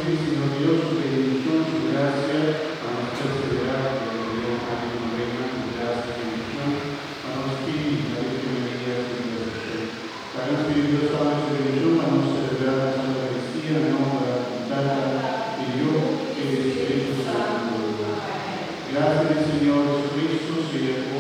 risibí Señor Dios su bendishon, su grasia, pa nos perseverá den e aña novena ku grasia i bendishon pa nos pidi na Virgen Maria su interseshon. Laga nos pidi Dios tambe su bendishon pa nos selebrá e Santa Eukaristia na nòmber di Tata, di Yu i di Spiritu Santu. Grasia di Señor Jesucristo sea ku.